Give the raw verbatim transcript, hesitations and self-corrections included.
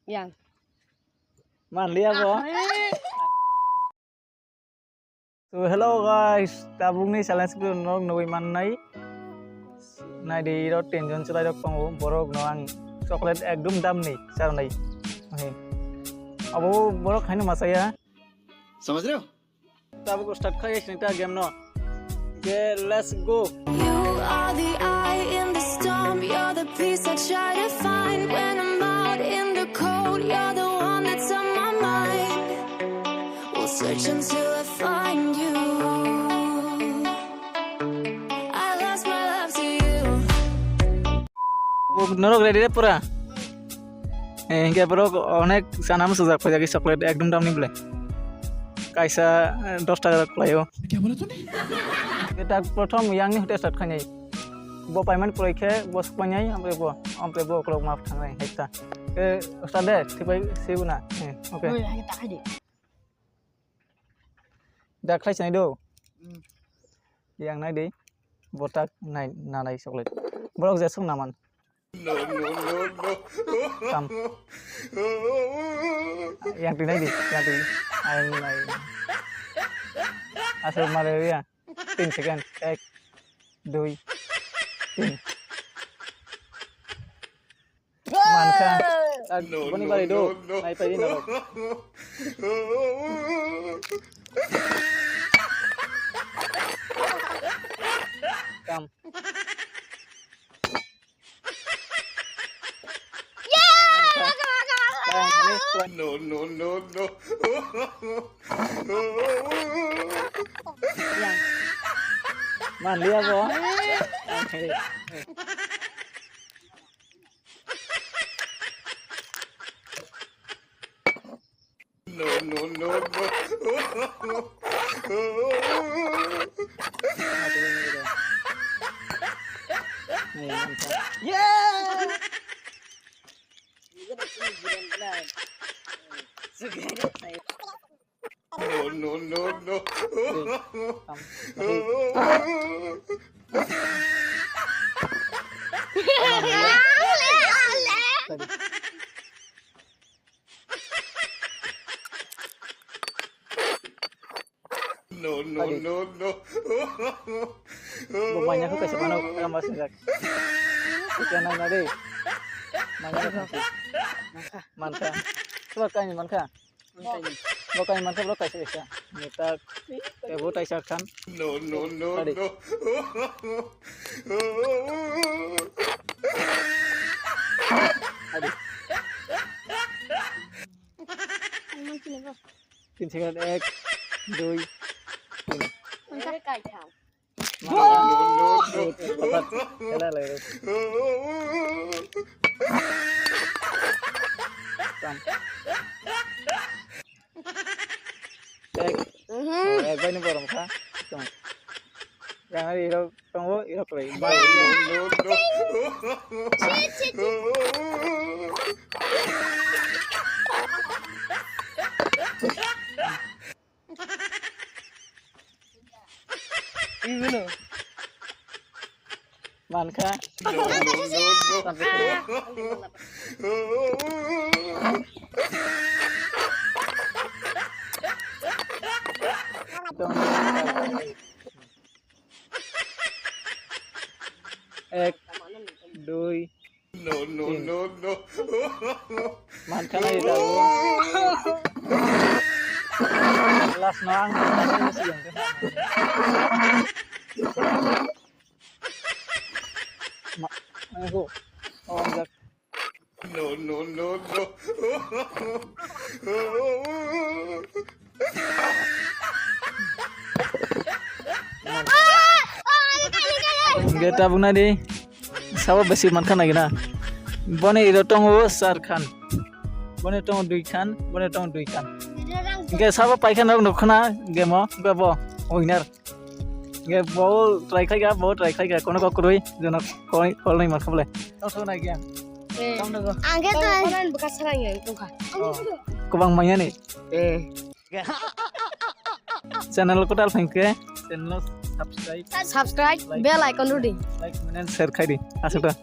Yang. Manliya bo. So hello guys, tabukni challenge ko nok nugui mannai. Naidi iro tenjon chwlai rok tongo, borok no ang chocolate ekdum damni charnai. Ohe. Abo borok haino masaya. समझ रहे हो? Tabuk start khai sini ta game no. Okay, let's go. You are the eye in the storm. You're the peace I try to find when I'm out in the cold. You're the one that's on my mind. We'll search until I find you. I lost my love to you. Norok ready re pura? Eh, hinkhe borok onek chana mwsajak phaijak chocolate ekdum damni bwle. Kaisa, eh, dos taka kwlaio. Kya bola tune? Eta prothom yangni hote start khainai. Bo payment kwlai khe bo sukmainai, amre bo, amre bo okolog map thangnai, hekta. Eh, start de, thibai sibu na. Eh, okay. Oi, hai ta khai de. Da khlai sinai do. Mm. Yang nai di. Botak nai, nanai chocolate. Borok je sung naman. No, no, no, no. Tam. Yang tinai di, yang tinai. Ayang nai. Asal malaria. Tin second. Ek, dui, tin. Mankha. Boni bari do. Nai pai di norok. Tam. No, no, no, no. Manliya bo. No, no, no, no. Yeah! No, no, no, no. No, no, no, no. Bo manya ko kaisa mano kama sinjak. Kya na na de. Manya ko kaisa. Mankha. Surat kaini mankha. Bo kaini mankha bro kaisa kaisa. Neta. Kebo taisa khan. No, no, no, no. Adi. Tin second, ek, dui, tin. Khela lai re. Tam. Ek. Mhm. Oh, ek bai ni borom kha. Tam. Yang ari rok tongo, irok lai. Ibuno. Mankha. Ek, dui, no, no, tin. No, no. Mankha na ita. Last no ang. Ma, ano ko? Oh, ang No, no, no, no. Hingke tabuk nai di. Sabo besi mankha nai gina. Boni iro tongo sar khan. Boni tongo dui khan, boni tongo dui khan. Hingke sabo paikha nok nukha na game o, hingke bo winner. Hingke bo try khaika, bo try khaika, kono kok kwrwi, jono kol, kol nai mankha bole. Tong thok nai khe. Eh. Tong thok. Ang khe to. Online bwkha sarang yang tongkha. Oh. Kwbang manya ni. Eh. Channel kwtal phai khe, channel subscribe. Subscribe, like, bell icon rudi. Like, comment, share khai di. Aswk ta.